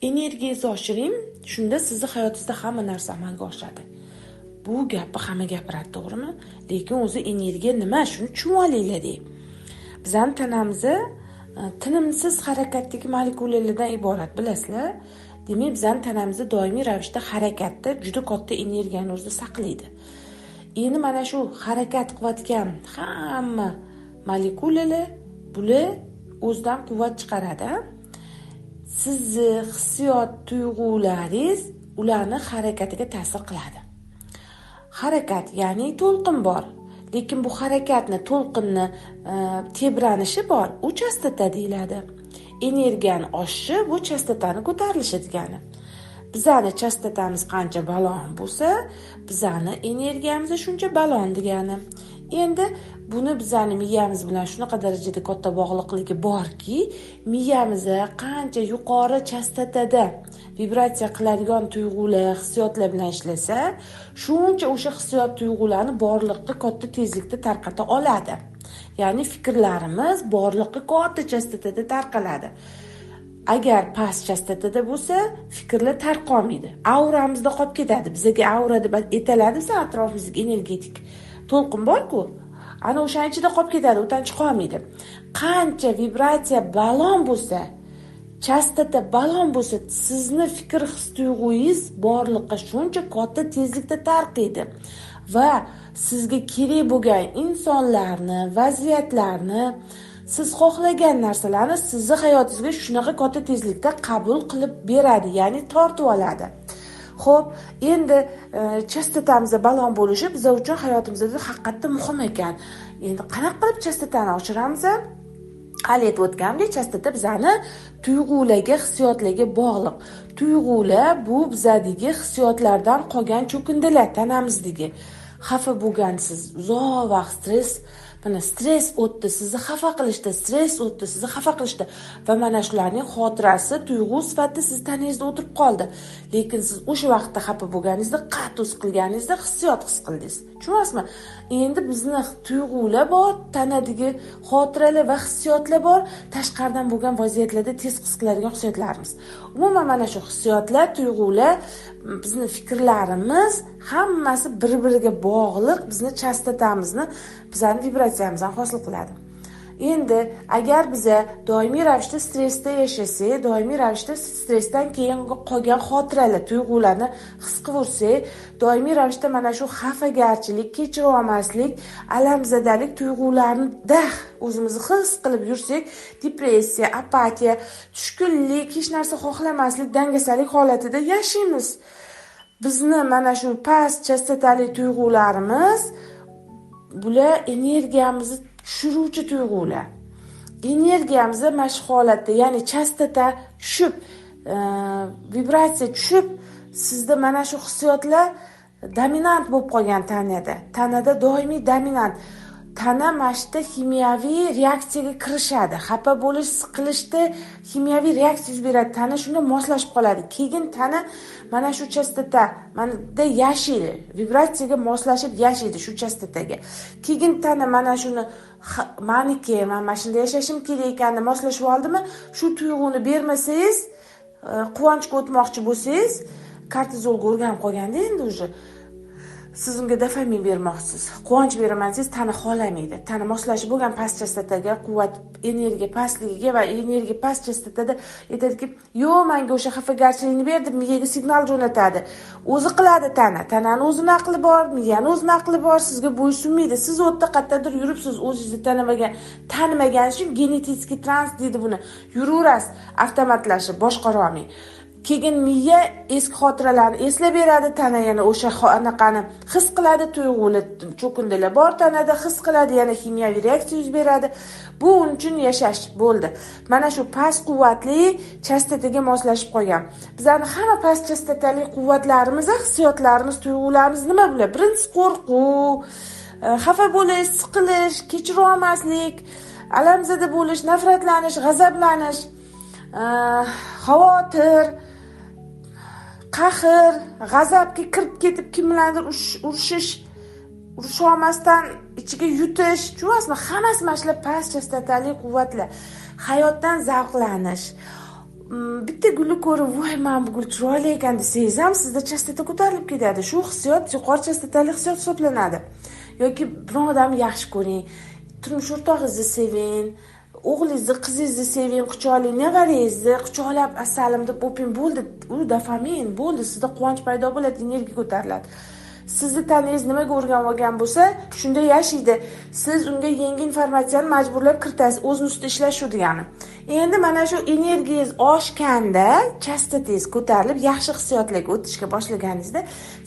Energiyangizni oshiring, shunda sizni hayotingizda hamma narsa amalga oshadi. Bu gapni hamma gapiradi, to'g'rimi? Lekin o'zi energiya nima, shuni tushunib olinglar dey. Bizning tanamiz tinimsiz harakatdagi molekulalardan iborat, bilasizlar. Demak, bizning tanamiz doimiy ravishda harakatda, juda katta energiyani o'zida saqlaydi. Endi mana shu harakat qilayotgan hamma molekulalar bular o'zidan quvvat chiqaradi. Sizni hissiyot tuyg'ularingiz ularni harakatiga ta'sir qiladi. Harakat, ya'ni to'lqin bor. Lekin bu harakatni, to'lqinni tebranishi bor, u chastota deyiladi. Energiyani oshishi bu chastotani ko'tarilishi degani. Bizani chastotamiz qancha balon bo'lsa, bizani energiyamiz shuncha balon degani. Endi buni bizani miyamiz bilan shunaqa darajada katta bog'liqligi borki, miyamiz qancha yuqori chastotada vibratsiya qiladigan tuyg'ular, hissiyotlar bilan ishlasa, shuncha o'sha hissiyot tuyg'ularni borliqqa katta tezlikda tarqata oladi. Ya'ni fikrlarimiz borliqqa katta chastotada tarqaladi. Agar past chastotada bo'lsa, fikrlar tarqalmaydi. Auramizda qolib ketadi. Bizga aura deb aytiladi, biz atrofimizga energetik to'lqin bor-ku, ana o'shaning ichida qolib ketadi, undan chiqa olmaydi. Qancha vibratsiya balon bo'lsa, chastota balon bo'lsa, sizni fikr his tuyg'ungiz borliqqa shuncha katta tezlikda tarqaydi va sizga kerak bo'lgan insonlarni, vaziyatlarni, siz xohlagan narsalarni sizni hayotingizga shunaqa katta tezlikda qabul qilib beradi, ya'ni tortib oladi. Xo'p, endi chastotamiz balon bo'lishi biz uchun hayotimizda haqiqatda muhim ekan. Endi qanaqa qilib chastotani oshiramiz? Hali aytib o'tganimdek, chastota bizani tuyg'ularga, hissiyotlarga bog'liq. Tuyg'ular bu bizadagi hissiyotlardan qolgan cho'kindilar tanamizdagi. Xafa bo'lgansiz, uzoq vaqt stress, mana stress o'tdi, sizni xafa qilishdi, stress o'tdi, sizni xafa qilishdi va mana shularning xotirasi tuyg'u sifatida siz tanangizda o'tirib qoldi. Lekin siz o'sha vaqtda xafa bo'lganingizda, qattiq siqilganingizda hissiyot his qildingiz. Tushunyapsizmi? Endi bizni tuyg'ular bor, tanadagi xotiralar va hissiyotlar bor, tashqaridan bo'lgan vaziyatlarda tez his qiladigan hissiyotlarimiz. Umuman mana shu hissiyotlar, tuyg'ular, bizni fikrlarimiz hammasi bir-biriga bog'liq, bizni chastotamizni, bizning vibratsiyamizni hosil qiladi. Endi agar biza doimiy ravishda stressda yashasak, doimiy ravishda stressdan keyin qolgan xotiralar, tuyg'ularni his qilaversak, doimiy ravishda mana shu xafagarchilik, kechira olmaslik, alamzadalik tuyg'ularini o'zimizni his qilib yursak, depressiya, apatiya, tushkunlik, hech narsa xohlamaslik, dangasalik holatida yashaymiz. Bizni mana shu past chastotali tuyg'ularimiz bular energiyamizni tushiruvchi tuyg'ular. Energiyamizni mana shu holatda, ya'ni chastota tushib, vibratsiya tushib, sizda mana shu hissiyotlar dominant bo'lib qolgan tanada. Tanada doimiy dominant. Tana mana shu ximiyaviy reaksiyaga kirishadi. Xafa bo'lish, siqilishda ximiyaviy reaksiya yuz beradi. Tana shunga moslashib qoladi. Keyin tana mana shu chastota manada yashaydi. Vibratsiyaga moslashib yashaydi shu chastotaga. Keyin tana mana shuni maniki, men mana shunda yashashim kerak ekanini moslashib oldimi, shu tuyg'uni bermasangiz, quvonchga o'tmoqchi bo'lsangiz, kortizolga o'rganib qolganda endi уже siz unga dopamin bermoqchisiz. Quvonch beraman desangiz, tana xohlamaydi. Tana moslashib bo'lgan past chastotaga, quvvat, energiya pastligiga va energiya past chastotada aytadiki, yo'q, menga o'sha xafagarchilikni ber deb miyaga signal jo'natadi. O'zi qiladi tana. Tanani o'zini aqli bor, miyani o'zini aqli bor, sizga bo'ysunmaydi. Siz u yerda qayerdadir yuribsiz, o'zingizni tanimagan uchun genetik trans deydi buni. Yuraverasiz, avtomatlashib, boshqara olmay. Keyin miya eski xotiralarni eslab beradi, tana yana o'sha anaqani his qiladi, tuyg'ular, cho'kindilar bor tanada his qiladi, yana ximiyaviy reaksiya yuz beradi. Bu uning uchun yashash bo'ldi. Mana shu past quvvatli chastotaga moslashib qolgan. Bizning hamma past chastotali quvvatlarimiz, hissiyotlarimiz, tuyg'ularimiz nima bular? Birinchisi qo'rquv, xafa bo'lish, siqilish, kechira olmaslik, alamzada bo'lish, nafratlanish, g'azablanish, xavotir, qahr, g'azabga kirib ketib kim bilandir urushish, urusha olmasdan ichiga yutish, tushunyapsizmi? Hammasi mana shular past chastotali quvvatlar. Hayotdan zavqlanish, Bitta gulni ko'rib, voy, mana bu gul chiroyli ekan desangiz ham sizda chastota ko'tarilib ketadi. Shu hissiyot yuqori chastotali hissiyot hisoblanadi. Yoki biror odamni yaxshi ko'ring, turmush o'rtog'ingizni seving, o'g'lingizni, qizingizni seving, quchoqlang, nevarangizni quchoqlab asalim deb o'ping, bo'ldi, u dopamin, bo'ldi, sizda quvonch paydo bo'ladi, energiya ko'tariladi. Sizni tanangiz nimaga o'rganib olgan bo'lsa, shunda yashaydi. Siz unga yangi informatsiyani majburlab kiritasiz, o'zini ustida ishlash shu degani. Endi mana shu energiyangiz oshganda, chastotangiz ko'tarilib, yaxshi hissiyotlarga o'tishga boshlaganingizda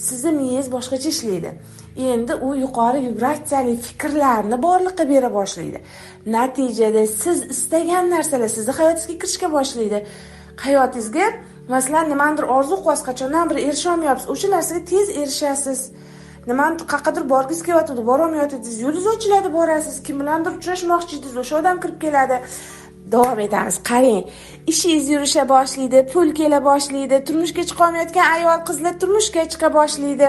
sizni miyangiz boshqacha ishlaydi. Endi u yuqori vibratsiyali fikrlarni borliqqa bera boshlaydi. Natijada siz istagan narsalar sizni hayotingizga kirishga boshlaydi. Hayotingizga, masalan, nimanidir orzu qilasiz, qachondan beri erisha olmayapsiz, o'sha narsaga tez erishasiz. Nimanidir qayergadir borgingiz kelyotdi, bora olmayotdingiz, yo'lingiz ochiladi, borasiz. Kim bilandir uchrashmoqchi edingiz, o'sha odam kirib keladi. Davom etamiz. Qarang, ishingiz yurisha boshlaydi, pul kela boshlaydi, turmushga chiqa olmayotgan ayol qizlar turmushga chiqa boshlaydi.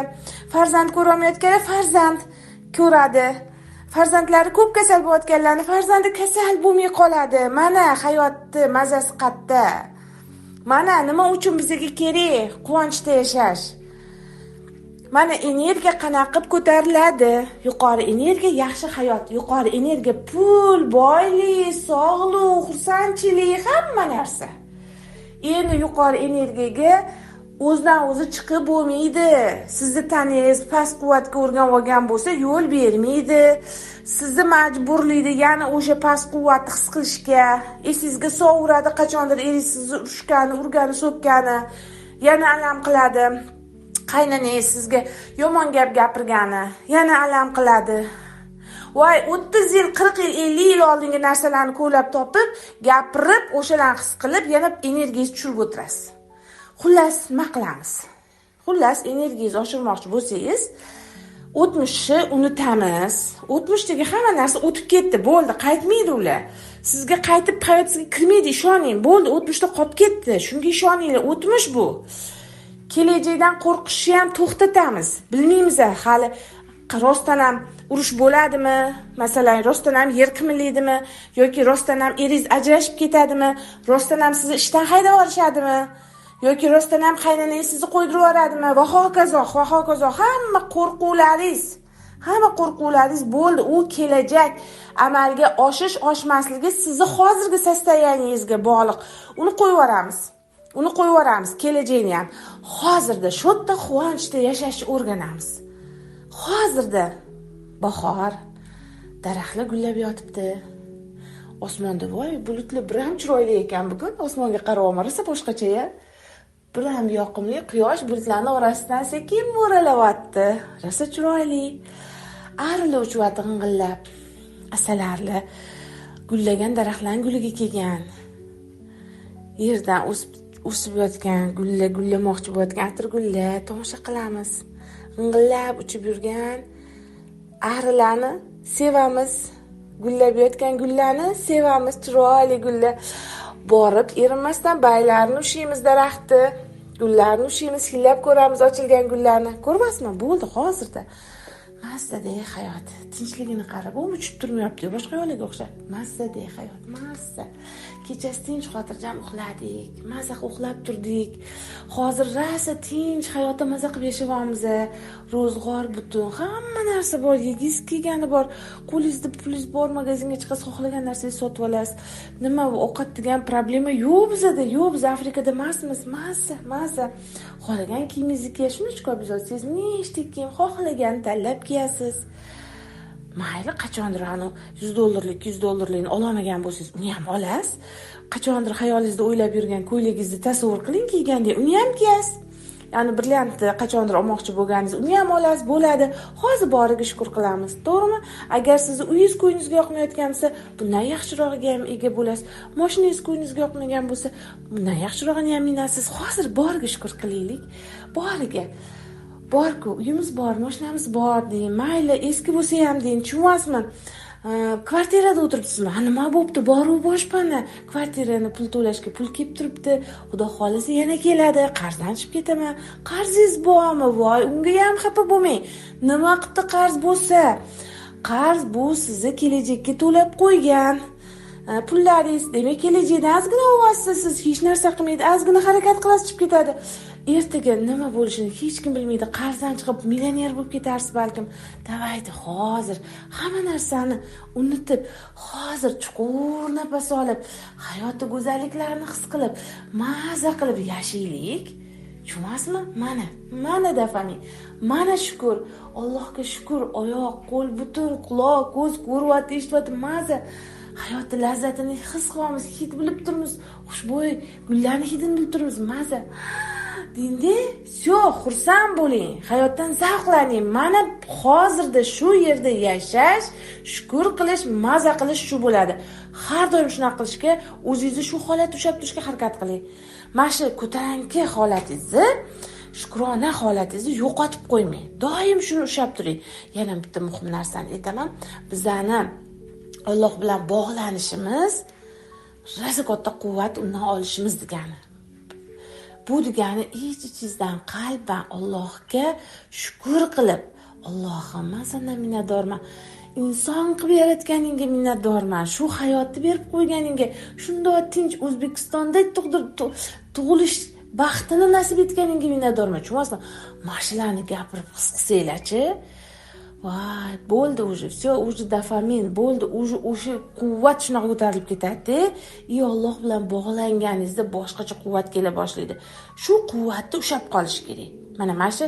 Farzand ko'ra olmayotganlar farzand ko'radi. Farzandlari ko'p kasal bo'layotganlarni farzandi kasal bo'lmay qoladi. Mana hayotni mazasi qatta. Mana nima uchun bizga kerak quvonchda yashash. Mana energiya qanaqa qilib ko'tariladi? Yuqori energiya yaxshi hayot, yuqori energiya pul, boylik, sog'lik, xursandchilik, hamma narsa. Endi yuqori energiyaga o'zidan o'zi chiqib bo'lmaydi. Sizni tanangiz past quvvatga o'rganib olgan bo'lsa, yo'l bermaydi. Sizni majburlaydi yana o'sha past quvvatni his qilishga. Esingizga sovuradi qachondir eringiz sizni urishgani, urgani, so'kkani, yana alam qiladi. Qaynanangiz sizga yomon gap gapirgani yana alam qiladi. Voy, 30 yil, 40 yil, 50 yil oldingi narsalarni ko'ylab topib, gapirib, o'shalarni his qilib, yana energiyangizni tushirib o'tirasiz. Xullas, nima qilamiz? Xullas, energiyangizni oshirmoqchi bo'lsangiz, o'tmishni unutamiz. O'tmishdagi hamma narsa o'tib ketdi, bo'ldi, qaytmaydi ular. Sizga qaytib hayotingizga kirmaydi, ishoning. Bo'ldi, o'tmishda qolib ketdi. Shunga ishoninglar, o'tmish bu. Kelajakdan qo'rqishni ham to'xtatamiz. Bilmaymiz hali rostdan ham urush bo'ladimi? Masalan, rostdan ham yer qimirlaydimi yoki rostdan ham eringiz ajrashib ketadimi? Rostdan ham sizni ishdan haydab yuborishadimi? Yoki rostdan ham qaynanangiz sizni qo'ydirib yuboradimi? Va hokazo, va hokazo, hamma qo'rquvlaringiz bo'ldi. U kelajak amalga oshish oshmasligi sizni hozirgi sostoyaniyangizga bog'liq. Uni qo'yib yuboramiz. Uni qo'yib yuboramiz, kelajakni ham. Hozirda shu yerda quvonchda yashashni o'rganamiz. Hozirda bahor, daraxtlar gullab yotibdi. Osmonda voy, bulutlar bir ham chiroyli ekan bugun. Osmonga qarayapman, rosa boshqacha-ya. Bir ham yoqimli quyosh bulutlarning orasidan sekin mo'ralayapti. Rosa chiroyli. Arilar uchyapti g'ing'illab. Asalarilar gullagan daraxtlarning guliga kelgan. Yerdan o'sib yotgan gullar, gullamoqchi bo'layotgan atirgullar tomosha qilamiz. G'ing'illab uchib yurgan arilarni sevamiz. Gullab yotgan gullarni sevamiz, chiroyli gullar. Borib erinmasdan baylarni ushlaymiz, daraxtni, gullarni ushlaymiz, hillab ko'ramiz ochilgan gullarni. Ko'rmasmi? Bo'ldi hozirda. Mazzada hayot. Tinchligini qarab, u uchib turmayapti, boshqa yo'lga o'xshab. Mazzada hayot, mazza. Kechasi tinch xotirjam uxladik, mazza uxlab turdik. Hozir rosa tinch hayotda mazza qilib yashayapmiz. Ro'zg'or butun, hamma narsa bor, yegingiz kelgani bor, qo'lingizda pulingiz bor, magazinga chiqasiz, xohlagan narsangizni sotib olasiz. Nima bu ovqat degan problema yo'q bizada, yo'q, biz Afrikada emasmiz. Mazza, mazza. Xohlagan kiyimingizni kiyish, shuncha ko'p olsangiz, nechta kiyim xohlagan tanlab kiyasiz. Mayli, qachondir anu $100lik, $200likni ololmagan bo'lsangiz, uni ham olasiz. Qachondir xayolingizda o'ylab yurgan ko'ylagingizni tasavvur qiling kiyganda, uni ham kiyasiz. Ya'ni brilliantni qachondir olmoqchi bo'lganingiz, uni ham olasiz, bo'ladi. Hozir boriga shukr qilamiz, to'g'rimi? Agar sizni uyingiz ko'nglingizni yoqmayotgan bo'lsa, bundan yaxshirog'iga ham ega bo'lasiz. Mashinangiz ko'nglingizni yoqmagan bo'lsa, bundan yaxshirog'ini ham minasiz. Hozir boriga shukr qilaylik. Boriga. Bor-ku, uyimiz bor, mashinamiz bor deng, mayli, eski bo'lsa ham deng, tushunmasmi? Kvartirada o'tiribsizmi? Ha, nima bo'pti? Bor-u boshpana. Kvartirani pul to'lashga pul kelib turibdi. Xudo xolasa yana keladi. Qarzdan chiqib ketaman. Qarzingiz bormi? Voy, unga ham xafa bo'lmang. Nima qildi qarz bo'lsa? Qarz bu sizni kelajakka to'lab qo'ygan. Pullaringiz, demak, kelajakda ozgina ovoz siz hech narsa qilmaydi, ozgina harakat qilasiz, chiqib ketadi. Ertaga nima bo'lishini hech kim bilmaydi. Qarzdan chiqib millioner bo'lib ketarsiz balkim. Давайте hozir hamma narsani unutib, hozir chuqur nafas olib, hayotni go'zalliklarini his qilib, maza qilib yashaylik. Tushunasizmi? Mana, mana dofamin. Mana shukur, Allohga shukur, oyoq, qo'l, butun, quloq, ko'z ko'ryapti, eshityapti, maza. Hayotni lazzatini his qilamiz, hid bilib turmiz, xushbo'y gullarni hidini bilib turmiz, maza. Dindi, всё, xursand bo'ling, hayotdan zavqlaning. Mana hozirda shu yerda yashash, shukur qilish, maza qilish shu bo'ladi. Har doim shunaqa qilishga, o'zingizni shu holatda ushlab turishga harakat qiling. Mana shu ko'tarinki holatingizni, shukrona holatingizni yo'qotib qo'ymang. Doim shuni ushlab turing. Yana bitta muhim narsani aytaman. Bizani Alloh bilan bog'lanishimiz rosa katta quvvat undan olishimiz degani. Bu degani ich-ichingizdan qalban Allohga shukur qilib, Allohim, men sendan minnatdorman. Inson qilib yaratganingga minnatdorman. Shu hayotni berib qo'yganingga, shundoq tinch O'zbekistonda tug'ilish baxtini nasib etganingga minnatdorman. Tushunasizmi? Mana shularni gapirib his qilsanglarchi, voy, bo'ldi уже, всё, уже dofamin bo'ldi, уже o'sha quvvat shunaqa ko'tarilib ketadi. И Alloh bilan bog'langaningizda boshqacha quvvat kela boshlaydi. Shu quvvatni ushlab qolish kerak. Mana shu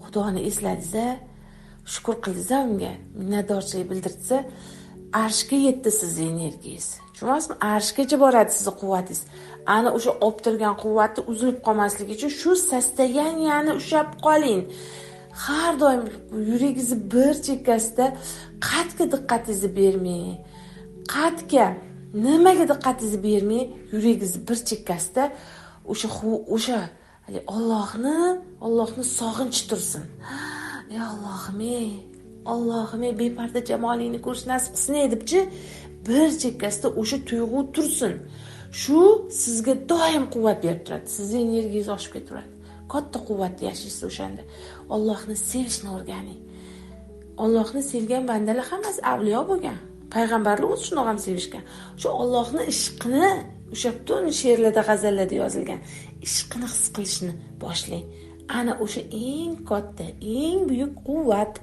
Xudoni esladingiz, shukur qildingiz unga, minnatdorchilik bildirdingiz, arshga yetdi sizni energiyangiz. Tushunasizmi? Arshgacha boradi sizni quvvatingiz. Ana o'sha olib turgan quvvatni uzilib qolmasligi uchun shu состояние ni ushlab qoling. Har doim yuragingizni bir chekkasida qatga diqqatingizni bermang. Qatga nimaga diqqatingizni bermang, yuragingizni bir chekkasida o'sha Allohni sog'inchi tursin. Ey Allohim, ey Allohim, ey beparda jamolingni ko'rish nasib qilsin debchi, bir chekkasida o'sha tuyg'u tursin. Shu sizga doim quvvat berib turadi. Sizni energiyangiz oshib ketaveradi. Katta quvvatda yashaysiz o'shanda. Allohni sevishni o'rganing. Allohni sevgan bandalar hammasi avliyo bo'lgan. Payg'ambarlar o'zi shundoq ham sevishgan. Shu Allohni ishqini o'sha butun she'rlarda, g'azallarda yozilgan ishqini his qilishni boshlang. Ana o'sha eng katta, eng buyuk quvvat.